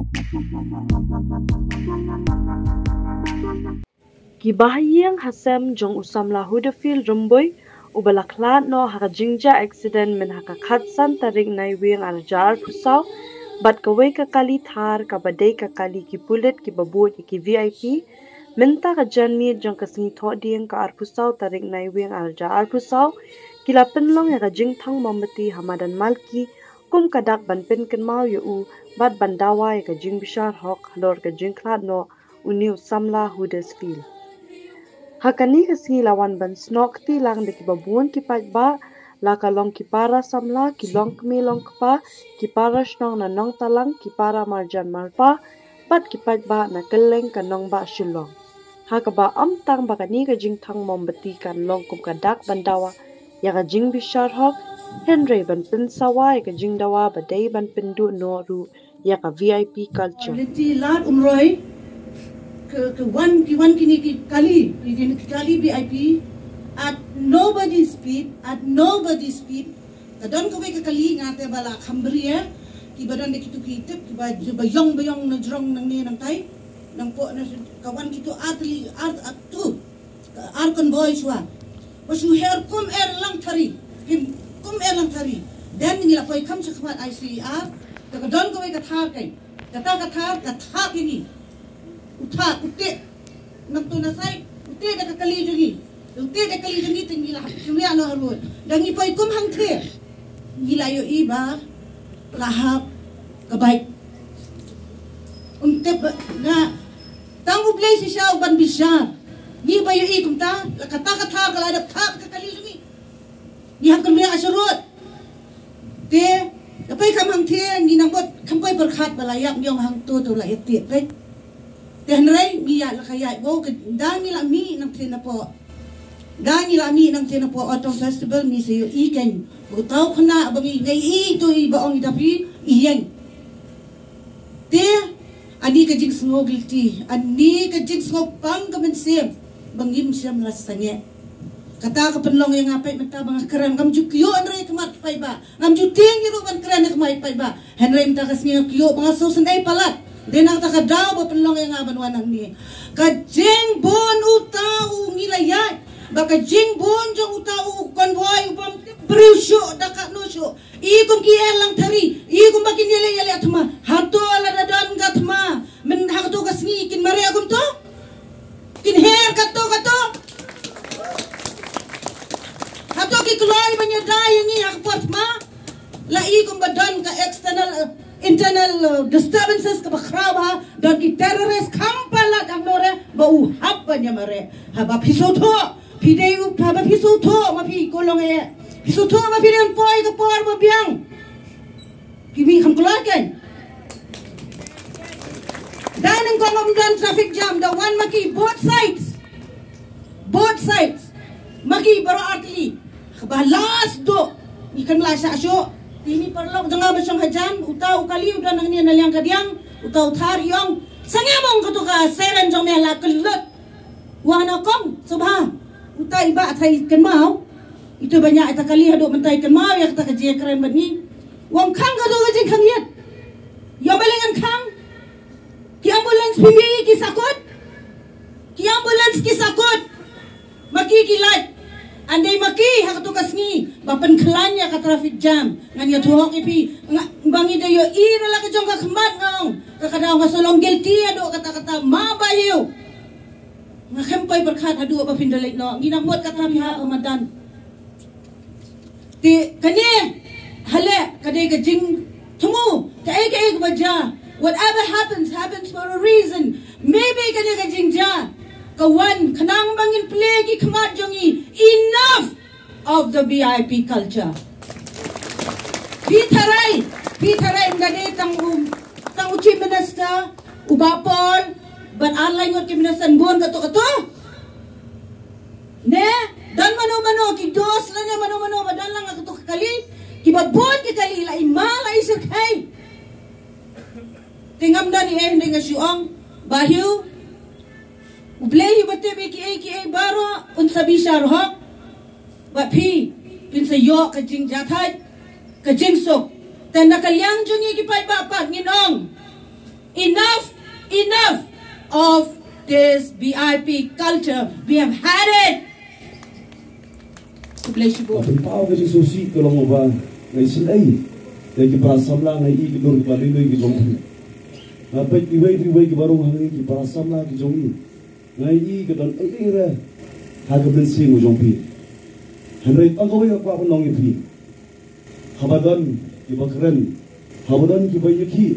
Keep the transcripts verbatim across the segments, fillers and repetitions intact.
Ki bahaïing hasem jong u samla Hudafil Rymbui, uba la khlad noh ha ka jingjia accident mynha ka khatsan tarik Naiwieng arhajar arphew saw, bad kawei ka kali thar kaba dei ka kali ki pulit kiba bud ïa ki V I P, mynta ka janmiet jong ka sngi Thohdieng ka arphew saw tarik Naiwieng arhajar arphew saw, ki la pynlong ïa ka jingthang mombati ha madan Malki, kum ka dak ban pynkynmaw ïa u, bad ban dawa ïa ka jingbishar hok halor ka jingkhlad noh une u samla Hudafil. Ha kane ka sngi la wan ban snoh kti lang da kiba bun ki paidbah, la ka long ki para samla, ki longkmie longkpa, ki para shnong na Nongtalang, ki para marjan marpa, bad ki paidbah na kylleng ka nongbah Shillong. Ha kaba ym tang ba kane ka jingthang mombati kan long kum ka dak ban dawa ïa ka jingbishar hok, hynrei ban pynsawa ïa ka jingdawa ba dei ban pynduh noh ruh ïa ka V I P culture. Lynti Lad Umroi, ka, ka wan, ki wan kine ki kali, ki, ki kali V I P, at nobody's speed, at nobody's speed. Ka don kawei ka kali nga te ba la kham bria, kiba don da kitu ki tip, kiba, ba ïong, ba ïong na jrong nangne nangtai, nangpoh na, ka wan kitu ar tylli, ar, ar tu. Ar convoy shuwa. Ba shu her kum er lang thari. Kim kum er lang thari. Then ngi la poi kham sha khmat I C R. Te ka don kawei ka thar kai. Kata ka thar, ka thar kini. U thar, u teh. Nangtu na side, u teh da ka kali jong ngi. U teh da ka kali jong ngi te ngi la hap shu ïa noh ha road. Da ngi poi kum hangtei. Ngi la ïohi ba la hap ka bike. Um tip ba nga Tang U Blei shisha u ban bishar. Ngi ba ïohi kumta, la kata kata ka la dep thap ka kali jong ngi. Ngi hap kynriah sha road. Te, ka poi kham hangtei, ngi nang bud kham poi pyrkhat ba la ïap ngi ong hangto to la ïa tied peit. Te hynrei ngi ïa la ka ïa wow ka da ngi la mih nangtei napoh. Da ngi la mih nangtei napoh Autumn Festival ngi sa ïohi kein. Ba u tau khynnah ba ngi ngai i to i ba ong i da phi i ïeng. Te, ani ka jingsngew guilty, ani ka jingsngew pang ka mynsiem, ba ngim shym la sangeh. Kata ka pynlong ïa nga peit mynta ba nga kren, ngam ju kyiuh hynrei khmat paidbah, ngam ju tieng ïa ruh ban kren khmat paidbah. Hynrei mynta ka sngi nga kyiuh ba nga sngewsynei ïa palat. Dei na kata ka daw ba pynlong ïa nga ban wan hangne. Ka jingbun uta u ngi la ïaid, ba ka jingbun jong uta u convoy u bym tip briew shuh da kano shuh. I kum ki er lang thari, i kum ba kin ïaleh ïaleh thma. Hato lada don ka thma, myn hato ka sngi kin mareh kumto? Kin her kato kato? Hato ki kloi ban ïada ïa ngi ha ka por thma? La i kum ba don ka external, eh, internal, eh, disturbances kaba khraw ba don ki terrorist kham palat hangne ba u hap ban ïamareh. Haba phi sngewthuh, phi dei u, haba phi sngewthuh ma phi ko long eh. Phi sngewthuh ma phi dei poi ka por ba biang. Phi mih kham kloi kein. Da nyngkong ym don traffic jam, da wan ma ki both sides. Both sides. Ma ki baroh artylli. Kaba last duh. Ngi kynmaw shah shuh. Te ine i paralok jong nga ba shong hajan, uta u kali u don hangne na liang ka diang, uta u thar i ong. Sangeh mo kato ka siren jong me la kyllut. Wa na kong, sngewbha. Uta i bah thai kynmaw. Ito ba ñiah ita kali haduh mynta i kynmaw ïa kata ka jingkren bad ngi. Wa ym khang kato ka jingkhang ïit. Ïa balei ngan khang? Ki ambulance phi mih ki sakut. Ki ambulance ki sakut. Ma ki ki lait. Ym dei ma ki ha kato ka sngi ba pynkhlaiñ ïa ka traffic jam. Ngan ïathuh hok ïa phi. Nga, ba ngi da ïohi na la ka jong ka khmat nga ong. Ka ka daw nga sa long guilty haduh katta katta ma ba ïew. Nga khlem poi pyrkhat haduh ba phin da leit noh. Ngi nang mut kata phi ha madan. Te kane, hale, ka dei ka jingthmu, kaei kaei kaba jia. Whatever happens, happens for a reason. Maybe kane ka jingjia ka wan khnang ba ngin plie ki khmat jong ngi. Enough of the V I P culture. Phi tharai, phi tharai, ym da dei tang u, tang u Chief Minister, u Bah Paul, bad ar lai ngut ki minister bun kato kato. Ne, don mano mano ki dos lane mano mano ba don lang ha kato ka kali, kiba bun ki kali la i ma la i shyrkhei. Te ngam don ei ei hynrei nga shu ong, Bah Hugh, U Blei hi uba tip ïa kiei kiei baroh, un sa bishar hok. Bad phi, phin sa ïoh ka jingjahthait, ka jingsuk. Te na ka liang jong ngi ki paidbah pat ngin ong. Enough, enough of this V I P culture. We have had it. Khublei shibun. Pynpaw ka jingsngewsih ka long ba nga isynei ïa ki para samla, nga i ka dur kaba lui lui ki jong phi. Nga peit iwei pa iwei kiba rung hangne ki para samla ki jong i. Nga i ka don ei ei re ha ka mynsiem ka jong phi. Hynrei tang kawei nga kwah ban ong ïa phi. Haba don kiba kren, haba don kiba ïakhih,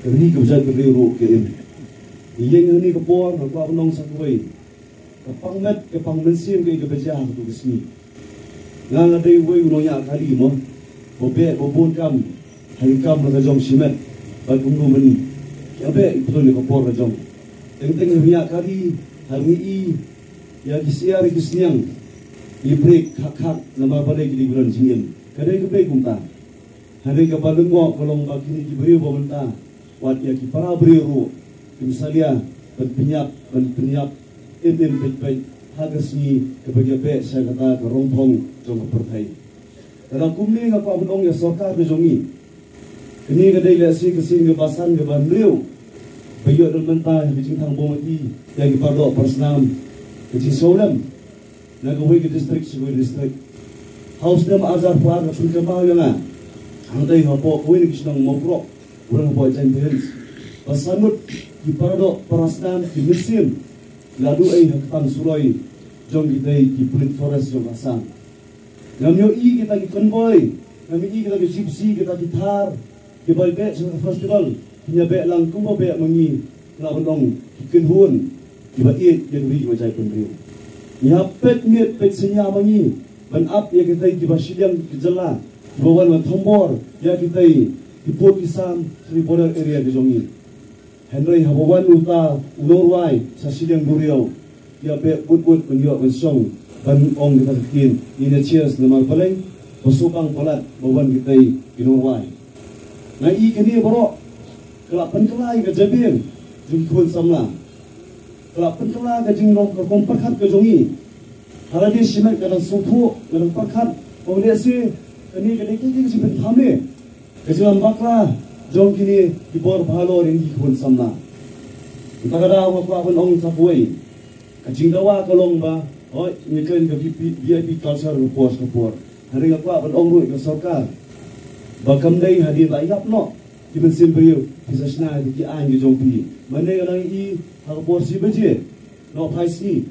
ka ri kaba jait ka ri ruh ka im. Ïa nga hangne ka por nga kwah ban ong sa kawei. Ka pang met ka pang mynsiem kaei kaba jia ha katu ka sngi. Nga nga dei uwei u nongñiah kali mo ba beh ba bun kam ha ki kam la ka jong shimet. Bad kumno mynne ïa beh i pynlong ïa ka por la jong. Teng teng ïa ka nongñiah kali ha ngi i ïa ki syiar ïa ki sniang. I break khak khak namar ba dei ki dei ki don jingim. Ka dei ka bei kumta. Hynrei kaba lyngngoh ka long ba kine ki briew ba mynta wat ïa ki para briew ruh kim salia ban pynïap ban pynïap im im peit peit ha ka sngi kaba ïa beh sha kata ka rongphong jong ka pyrthei. Lada kumne nga kwah ban ong ïa sorkar ka jong ngi. Kane ka dei lehse ka sien kaba san kaba hynriew ba ïoh don mynta ka jingthang bor mati ïa ki paradoh parasnam ka jingsngewlem na kawei ka district sha kawei district. Ha u snem arhajar arphew ar ka pynkynmaw ïa nga hangtei hapoh kawei na ki shnong Mawkroh, u rang hapoh Jaintia Hills, ba san ngut ki paradoh parasnam ki mynsiem la duh ei ha ka tang suroi jong kitei ki pulit forest jong ka Assam. Ngam ïohi kita ki convoy, ngam ïohi kita ki gypsy, kita ki Thar, kiba beh sha ka festival, kin ïa beh lang kumba beh ma ngi, nga lah ban ong ki kynhun kiba ïeit ïa ka ri kiba jai bynriew. Ngi hap peit miet peit synñia ma ngi ban ap ïa kitei kiba shiliang ki jylla kiba wan ban thombor ïa kitei ki pud ki sam sha ki border area ki jong ngi. Hynrei haba wan uta u nongrwai sha shiliang duriaw, ïa beh bud bud ban ïoh ban shong ban ong kita ka ktien, ïa cheers namar balei ba shu bang palat ba wan kitei ki nongrwai. Nga i kane baroh ka la pynkylla ïa ka jabieng jong ki khun samla. Ka la pynkylla ka jinglong ka rukom pyrkhat ka jong ngi. Haba dei shimet ka dang sngewthuh ka dang pyrkhat, ong lehse kane ka dei ka jingpynthame. Ka jinglam bakla jong kine ki bor ba halor ïa ngi ki khun samla. Mynta ka daw nga kwah ban ong sa kawei. Ka jingdawa ka long ba hooid ngi kren ka V I P, V I P culture ka por sha ka por. Hynrei nga kwah ban ong ruh ïa ka sorkar ba kam dei hadien ba ïap noh ki mynsiem briew phi sa shna ïa ki aiñ ki jong phi. Mynne nga dang i ha ka por shi baje noh phai sngi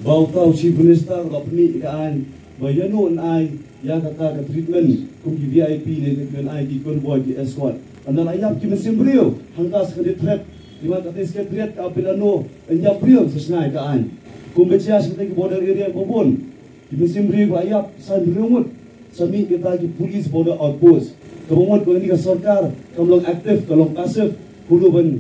ba uta u Chief Minister u la pyni ïa ka aiñ ba ïano yn ai ïa kata ka treatment kum ki V I P ne treatment ai ki convoy ki escort. Ynda la ïap ki mynsiem briew hangta sa ka dei threat. Ki mat kata secretariat ka appeal ïano yn ïap briew sa shna ïa ka aiñ. Kumba jia sha kata ki border area ba bun ki mynsiem briew ba ïap san briew ngut sa mih kita ki police border outpost. Kaba mut ba kane ka sorkar kam long active, ka long passive. Kulu ban